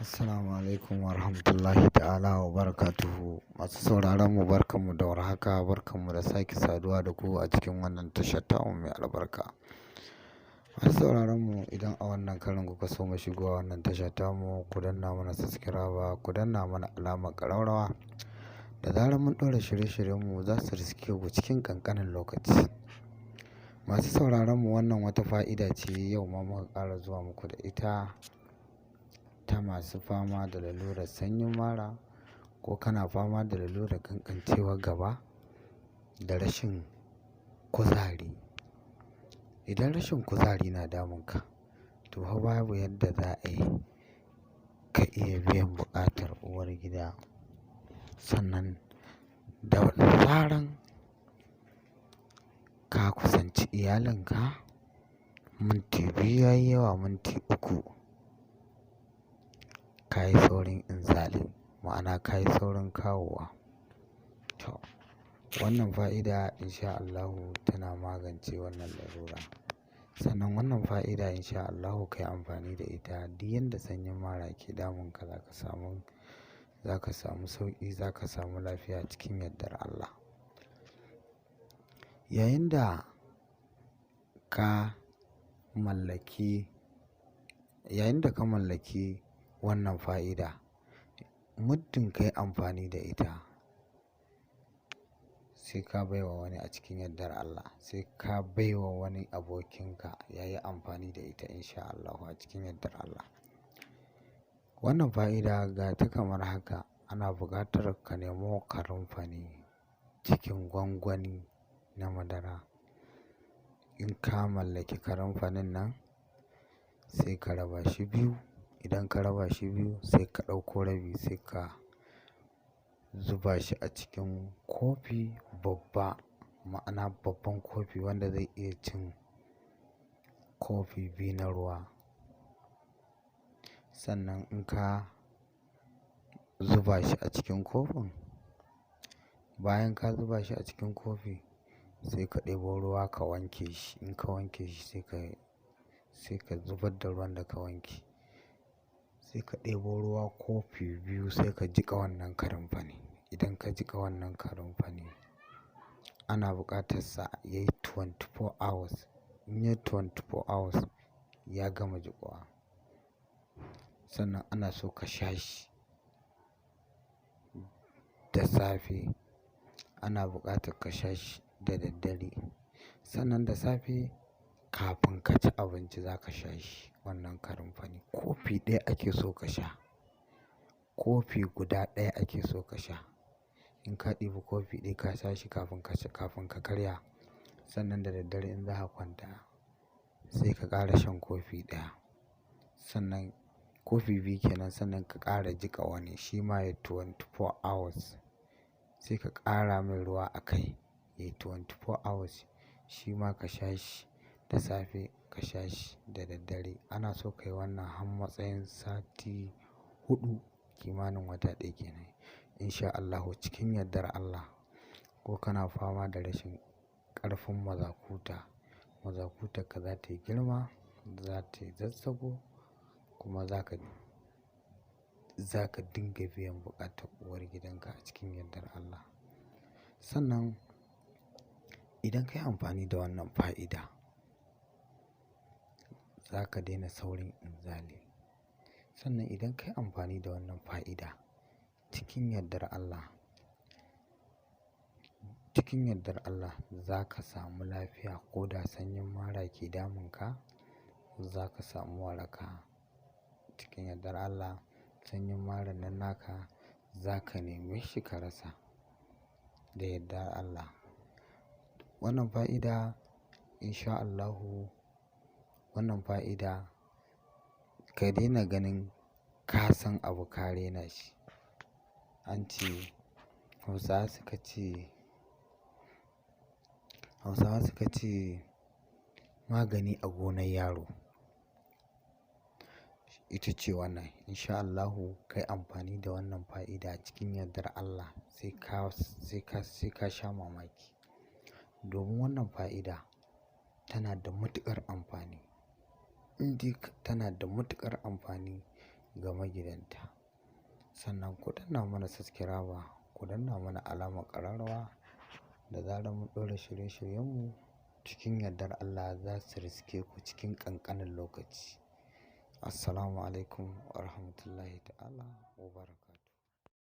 Assalamu alaikum wa rahmatullahi ta'ala wa barakatuhu. Masu sauraron mu, barkanmu da warhaka, barkanmu da sake saduwa da ku a cikin wannan tashar tamu mai albarka. Masu sauraron mu, idan a wannan karin kuka so mu shigo wannan tasha tamu, ku danna mana subscribe, ku danna mana alamar ƙararrawa. Da zarar mun ɗora shirye-shiryen mu, za su riske ku cikin ƙanƙanin lokaci. Masu sauraron mu, wannan wata fa'ida ce yau ma muka ƙara zuwa muku da ita ta masu fama da lalurar sanyin mara, ko kana fama da lalurar ƙanƙancewar gaba da rashin kuzari. Idan rashin kuzari na damun ka, to fa babu yadda za a yi ka iya biyan buƙatar uwar gida. Sannan da zaran ka kusanci iyalinka, minti 2 yayi yawa, minti 3, ka yi saurin inzali, ma'ana ka yi saurin kawowa. To, wannan fa'ida in sha Allahu tana magance wannan lalura. Sannan wannan fa'ida, in sha Allahu, ka yi amfani da ita duk yanda sanyin mara ke damun ka, za ka samu sauƙi, za ka samu lafiya cikin yardar Allah. Yayin da ka mallaki, yayin da ka mallaki wannan fa'ida, muddin ka yi amfani da ita, sai ka bai wa wani a cikin yardar Allah. Sai ka bai wa wani abokinka ya yi amfani da ita in sha Allahu a cikin yardar Allah. Wannan fa'ida ga ta kamar haka: ana buƙatar ka nemo kanumfani cikin gwangwani na madara. In ka mallaki kanumfanin nan, sai ka raba shi biyu. Idan ka raba shi biyu, sai ka ɗauko rabi, sai ka zuba shi a cikin kofi babba, ma'ana babban kofi wanda zai iya cin kofi biyu na ruwa. Sannan in ka zuba shi a cikin kofin, bayan ka zuba shi a cikin kofi, sai ka ɗebo ruwa ka wanke shi. In ka wanke shi, sai ka zubar da ruwan da ka wanke. Sai ka ɗebo ruwa kofi biyu, sai ka jiƙa wannan kanumfani. Idan ka jiƙa wannan kanumfani, ana buƙatar sa yayi 24 hours. In yayi 24 hours, ya gama jiƙuwa. Sannan ana so ka sha shi da safe. Ana buƙatar ka sha shi da daddare. Sannan da safe kafin ka ci abinci za ka sha shi wannan kanumfani. Kofi ɗaya ake so ka sha. Kofi guda ɗaya ake so ka sha. In ka ɗibi kofi ɗaya ka sha shi kafin ka ci, kafin ka karya, sannan da daddare in za ka kwanta, sai ka ƙara shan kofi ɗaya. Sannan kofi biyu kenan, sannan ka ƙara jiƙa wani shi ma yayi 24 hours. Sai ka ƙara mai ruwa a kai yayi 24 hours. Shi ma ka sha shi da safe, ka sha shi da daddare. Ana so ka yi wannan har matsayin sati 4, kimanin wata ɗaya kenan. In sha Allahu, cikin yardar Allah, ko kana fama da rashin ƙarfin mazakuta, mazakutarka za ta yi girma, za ta yi zazzago, kuma za ka dinga biyan buƙatar uwar gidanka a cikin yardar Allah. Sannan idan ka yi amfani da wannan fa'ida, za ka daina saurin inzali. Sannan idan ka yi amfani da wannan fa'ida cikin yardar Allah, cikin yardar Allah za ka samu lafiya, ko da sanyin mara ke damun ka, za ka samu waraka. Cikin yardar Allah, sanyin maran nan naka za ka neme shi ka rasa da yardar Allah. Wannan fa'ida, in sha Allahu, wannan fa'ida, ka daina ganin ka san abu ka rena shi. An ce Hausawa suka ce, Hausawa suka ce magani a gonar yaro. Ita ce wannan. In sha Allahu, ka yi amfani da wannan fa'ida cikin yardar Allah, sai ka sha mamaki. Domin wannan fa'ida tana da matuƙar amfani. Indai tana da matuƙar amfani. ga magidanta. Sannan ku danna mana subscriber, ku danna mana alamar ƙararrawa da zarar mun ɗora shirye-shiryenmu cikin yardar Allah za su riske ku cikin ƙanƙanin lokaci. Assalamu alaikum wa rahmatullahi ta'ala wa barakatuh.